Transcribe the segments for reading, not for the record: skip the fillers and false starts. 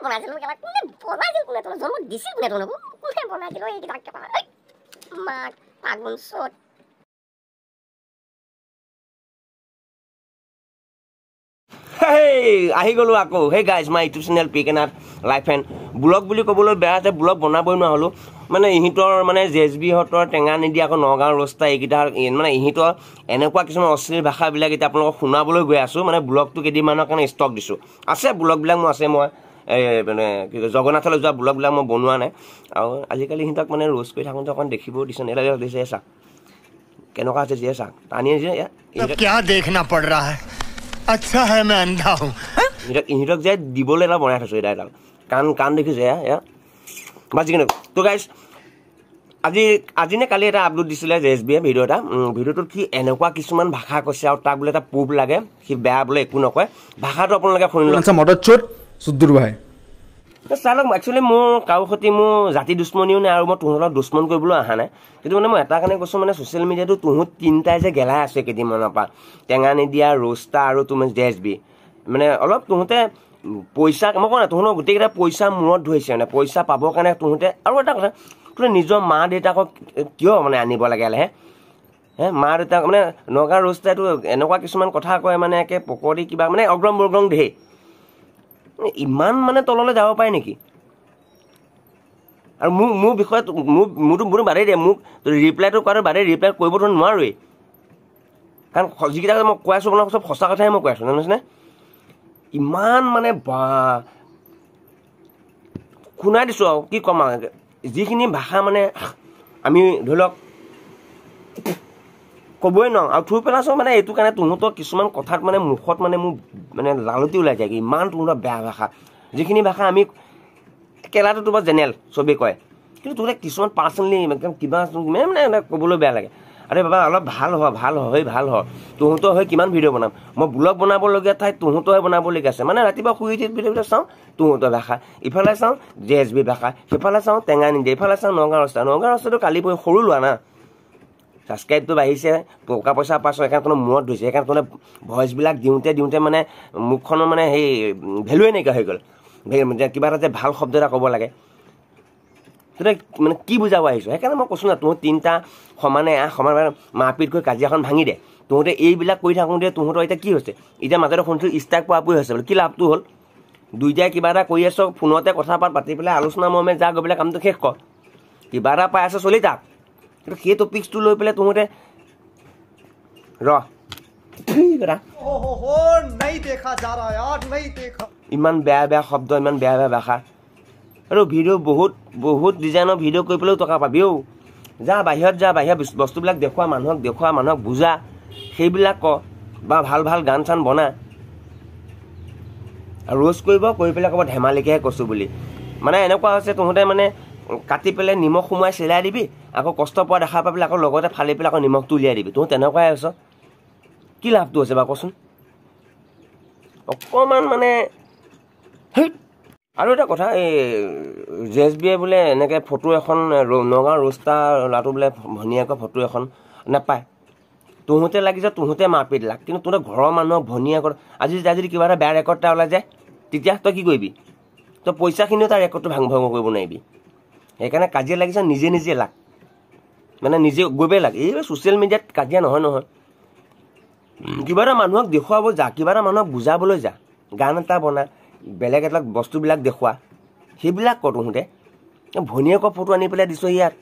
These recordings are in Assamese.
বনাইছিল কেলা, কোনে বনাইছিল, কোনে তোক জন্ম দিছিল, কোনে তোক, কোনে বনাইছিল এইকেইটা কেলা, মাক ফাগুন চ'ত। আহি গ'লোঁ আকৌ। Hey guys, my YouTube channel P K Nath life and blog বুলি ক'বলৈ বেয়া আছে, ব্লগ বনাবই নোৱাৰা হ'লোঁ। মানে ইহঁতৰ মানে জে এছ বিহঁতৰ টেঙা নিদিয়া আকৌ নগাঁও ৰস্তা এইকেইটা, মানে ইহঁতৰ এনেকুৱা কিছুমান অশ্লীল ভাষাবিলাক এতিয়া আপোনালোকক শুনাবলৈ গৈ আছোঁ। মানে ব্লগটো কেইদিনমানৰ কাৰণে ষ্টক দিছোঁ, আছে ব্লগবিলাক মোৰ আছে, মই এই মানে কি কয় জগন্নাথলৈ যোৱা ব্লগবিলাক মই বনোৱা নাই। আৰু আজিকালি সিহঁতক মানে ৰোজ কৰি থাকোঁতে অকণ দেখিবও দিছে, এইবিলাক দিছে চা কেনেকুৱা আছে, যিয়ে চা টানি আহিছে। আচ্ছা হে মই অন্ধা হুঁ। ইহঁতক যে দিবলৈ এটা বনাই থৈছোঁ, এটা এডাল কাণ কাণ দেখিছে এয়া এয়া বা যিকোনো। তো গাইজ আজি আজি নে কালি এটা আপলোড দিছিলে জে এছ বিয়ে ভিডিঅ' এটা, ভিডিঅ'টোত কি এনেকুৱা কিছুমান ভাষা কৈছে আৰু তাক বোলে এটা প্ৰুফ লাগে, সি বেয়া বোলে একো নকয়, ভাষাটো আপোনালোকে শুনি লওক। চুদ্দুৰ ভাই চাই লওক। একচুৱেলি মোৰ কাৰো সৈতে মোৰ জাতি দুশ্মনীও নাই আৰু মই তহঁতৰ দুশ্মন কৰিবলৈ অহা নাই, কিন্তু মানে মই এটা কাৰণে কৈছোঁ, মানে ছ'চিয়েল মিডিয়াটো তহঁত তিনিটাই যে গেলাই আছে কেইদিনমানৰ পৰা, টেঙা নিদিয়া, ৰ'ষ্টা আৰু তুমি জে এছ বি, মানে অলপ তহঁতে পইচা, মই কোৱা নাই তহঁতৰ গোটেইকেইটা পইচা মূৰত ধৰিছে, মানে পইচা পাবৰ কাৰণে তহঁতে। আৰু এটা কথা, তহঁতে নিজৰ মা দেউতাকক কিয় মানে আনিব লাগে হে হে মা দেউতাক, মানে নগাঁও ৰ'ষ্টাইটো এনেকুৱা কিছুমান কথা কয়, মানে একে পকৰি কিবা মানে অগ্ৰং বগ্ৰং ধেৰ, ইমান মানে তললৈ যাব পাৰে নেকি? আৰু মোৰ বিষয়ত মোৰতো বাদেই দিয়ে, মোক ৰিপ্লাইটো কৰাটো বাদেই, ৰিপ্লাই কৰিবতো নোৱাৰোৱেই, কাৰণ যিকেইটা মই কৈ আছোঁ আপোনালোক চব সঁচা কথাই মই কৈ আছোঁ, জানিছেনে? ইমান মানে বা শুনাই দিছোঁ আৰু কি ক'ম আৰু, যিখিনি ভাষা মানে আমি ধৰি লওক ক'বই নোৱাৰোঁ আৰু থৈ পেলাইছোঁ। মানে এইটো কাৰণে তহঁতৰ কিছুমান কথাত মানে মুখত মানে মোৰ মানে লালতি ওলাই যায়, ইমান তহঁতৰ বেয়া ভাষা, যিখিনি ভাষা আমি কেলাটোতো বাৰু জেনেৰেল চবেই কয়, কিন্তু তহঁতে কিছুমান পাৰ্চনেলি একদম কিবা মানে ক'বলৈ বেয়া লাগে। আৰে বাবা অলপ ভাল হ, ভাল হৈ ভাল হ, তহঁতৰ হৈ কিমান ভিডিঅ' বনাম মই, ব্লগ বনাবলগীয়া ঠাইত তহঁতৰ হৈ বনাবলগীয়া আছে। মানে ৰাতিপুৱা শুই উঠি ভিডিঅ'বিলাক চাওঁ তহঁতৰ ভাষা, ইফালে চাওঁ জে এছ বি ভাষা, সিফালে চাওঁ টেঙা নিদিয়ে, ইফালে চাওঁ নগাঁও ৰাস্তা। নগাঁও ৰাস্তাটো কালি পৰহি সৰু লোৱা না, ছাবস্ক্ৰাইবটো বাঢ়িছে, টকা পইচা পাইছোঁ, সেইকাৰণে তহঁতৰ মূৰত ধৰিছে, সেইকাৰণে তহঁতে ভইচবিলাক দিওঁতে দিওঁতে মানে মুখখনৰ মানে সেই ভেলুৱে নাইকিয়া হৈ গ'ল। কিবা এটা যে ভাল শব্দ এটা ক'ব লাগে, তহঁতে মানে কি বুজাব আহিছোঁ? সেইকাৰণে মই কৈছোঁ না, তহঁত তিনিটা সমানে সমানে মাৰপিট কৰি কাজিয়াখন ভাঙি দে। তহঁতে এইবিলাক কৰি থাকোঁতে তহঁতৰ এতিয়া কি হৈছে? এতিয়া মাজতে শুনিছোঁ ষ্টাইক পোৱাপুৰি হৈছে বোলে, কি লাভটো হ'ল? দুইটাই কিবা এটা কৰি আছ, ফোনতে কথা পাতি পেলাই আলোচনা মৰ্মে যা গৈ পেলাই কামটো শেষ কৰ, কিবা এটা পাই আছ চলি থাক। কিন্তু সেই টপিক্সটো লৈ পেলাই তহঁতে ৰ ইমান বেয়া বেয়া শব্দ, ইমান বেয়া বেয়া ভাষা, আৰু ভিডিঅ' বহুত বহুত ডিজাইনৰ ভিডিঅ' কৰি পেলাইও টকা পাবি। অ' যা বাহিৰত যা, বাহিৰৰ বস্তুবিলাক দেখুওৱা, মানুহক দেখুওৱা, মানুহক বুজা, সেইবিলাক ক, বা ভাল ভাল গান চান বনা। আৰু ৰোজ কৰিব কৰি পেলাই ক'ব ধেমালিকেহে কৈছোঁ বুলি, মানে এনেকুৱা হৈছে তহঁতে মানে কাটি পেলাই নিমখ সোমোৱাই চিলাই দিবি, আকৌ কষ্ট পোৱা দেখা পাই পেলাই আকৌ লগতে ফালি পেলাই আকৌ নিমখটো উলিয়াই দিবি। তহঁত তেনেকুৱাই আছ, কি লাভটো হৈছে বাৰু কচোন অকণমান মানে। সেই আৰু এটা কথা, এই জে এছ বিয়ে বোলে এনেকৈ ফটো এখন নগাঁও ৰস্তা ল'ৰাটো বোলে ভনীয়েকৰ ফটো এখন নাপায়, তহঁতে লাগিছে তহঁতে মাৰপিট লাগ, কিন্তু তহঁতে ঘৰৰ মানুহক ভনীয়েকৰ আজি যদি কিবা এটা বেয়া ৰেকৰ্ড এটা ওলাই যায় তেতিয়া তই কি কৰিবি? তই পইচাখিনিও তাৰ ৰেকৰ্ডটো ভাং ভংগ কৰিব নোৱাৰিবি। সেইকাৰণে কাজিয়া লাগিছে নিজে নিজে লাগ, মানে নিজে গৈ পেলাই লাগ। এই ছ'চিয়েল মিডিয়াত কাজিয়া নহয় নহয়, কিবা এটা মানুহক দেখুৱাব যা, কিবা এটা মানুহক বুজাবলৈ যা, গান এটা বনা, বেলেগ এটা বস্তুবিলাক দেখুওৱা, সেইবিলাক কৰ। তহঁতে ভনীয়েকৰ ফটো আনি পেলাই দিছ ইয়াত,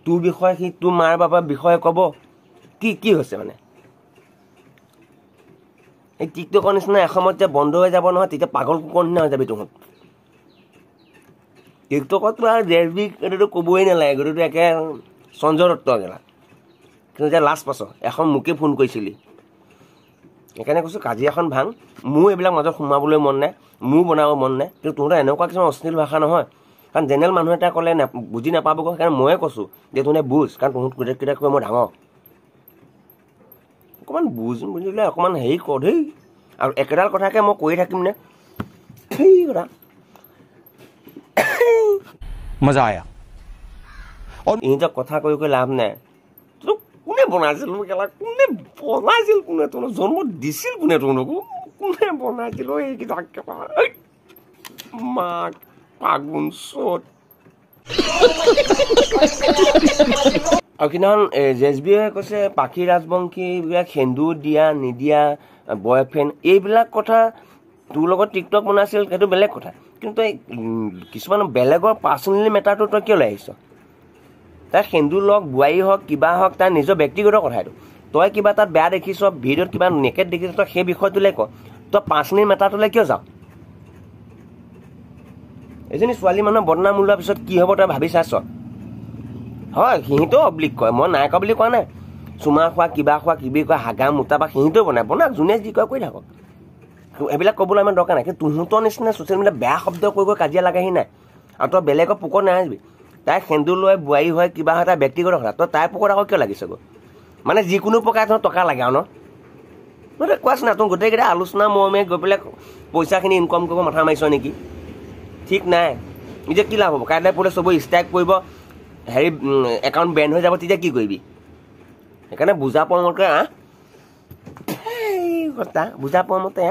তোৰ বিষয়ে সি তোৰ মাৰ বাপাৰ বিষয়ে ক'ব কি কি হৈছে? মানে এই টিকটকৰ নিচিনা এসময়ত যে বন্ধ হৈ যাব নহয়, তেতিয়া পাগল কুকুৰ নিচিনা হৈ যাবি তহঁত। টিকটকততো আৰু জে এছ বি এইটোতো ক'বই নালাগে, গোটেইটো একে সঞ্জয় দত্ত গেলা। কিন্তু এতিয়া লাজ পাছ, এখন মোকে ফোন কৰিছিলি, সেইকাৰণে কৈছোঁ কাজিয়াখন ভাং। মোৰ এইবিলাক মাজত সোমাবলৈ মন নাই, মোৰ বনাব মন নাই, কিন্তু তহঁতৰ এনেকুৱা কিছুমান অশ্লীল ভাষা নহয়, কাৰণ জেনেৰেল মানুহ এটা ক'লে বুজি নাপাবগৈ। সেইকাৰণে ময়ে কৈছোঁ যে তহঁতে বুজ, কাৰণ তহঁত গোটেইকেইটা কৈ মই ডাঙৰ, অকণমান বুজ, বুজিলে অকণমান হেৰি কৰ দেই। আৰু একেডাল কথাকে মই কৈয়ে থাকিম নে? সেই কথা মজা আয়া। ইহঁতক কথা কৈ কৈ লাভ নাই। কোনে বনাইছিল কেলা, কোনে বনাইছিল, কোনে তোক জন্ম দিছিল, কোনে তোক, কোনে বনাইছিল এইকেইটা? মাক ফাগুন চ'ত। আৰু সিদিনাখন জেছবিয়ে কৈছে পাখি ৰাজবংশী এইবিলাক সেন্দুৰ দিয়া নিদিয়া বয়ফ্ৰেণ্ড এইবিলাক কথা তোৰ লগত টিকটক বনাইছিল সেইটো বেলেগ কথা, কিন্তু তই কিছুমান বেলেগৰ পাৰ্চনেলি মেটাৰটো তই কিয় লৈ আহিছ? তাই সেন্দুৰ লওক বোৱাৰী হওক কিবা হওক তাৰ নিজৰ ব্যক্তিগত কথা এইটো। তই কিবা তাত বেয়া দেখিছ, ভিডিঅ'ত কিবা নেকেট দেখিছ, তই সেই বিষয়টোলৈ ক, তই পাৰ্চনেল মেটাৰটোলৈ কিয় যাওঁ? এজনী ছোৱালী মানুহ বদনাম ওলোৱাৰ পিছত কি হ'ব তই ভাবি চাইছ? হয় সিহঁতেও অব্লিক কয়, মই নাই কোৱা বুলি কোৱা নাই। চুমা খোৱা কিবা খোৱা কিবি খোৱা হাগা মোতা বা সিহঁতেও বনায়, বনাওক যোনে যি কয় কৰি থাকক, এইবিলাক ক'বলৈ ইমান দৰকাৰ নাই। কিন্তু তহঁতৰ নিচিনা ছ'চিয়েল মিডিয়াত বেয়া শব্দ কৈ কৈ কাজিয়া লাগাহি নাই। আৰু তই বেলেগৰ পোকত নাৰাখিবি, তাই সেন্দুৰ লৈ বোৱাৰী হয় কিবা হয় তাই ব্যক্তিগত কথা, তই তাইৰ পোকত আকৌ কিয় লাগিছেগৈ? মানে যিকোনো প্ৰকাৰে তহঁতৰ টকা লাগে আৰু ন? মই কোৱাচোন না, তই গোটেইকেইটা আলোচনা মৰ্মে গৈ পেলাই পইচাখিনি ইনকম কৰিব মাথা মাৰিছ নেকি? ঠিক নাই। এতিয়া কি লাভ হ'ব? কাইলৈ পৰহিলৈ চবৰে ষ্ট্ৰাইক কৰিব, হেৰি একাউণ্ট বেন হৈ যাব, তেতিয়া কি কৰিবি? সেইকাৰণে বুজা পোৱা মতে কথা বুজা পোৱা মতে।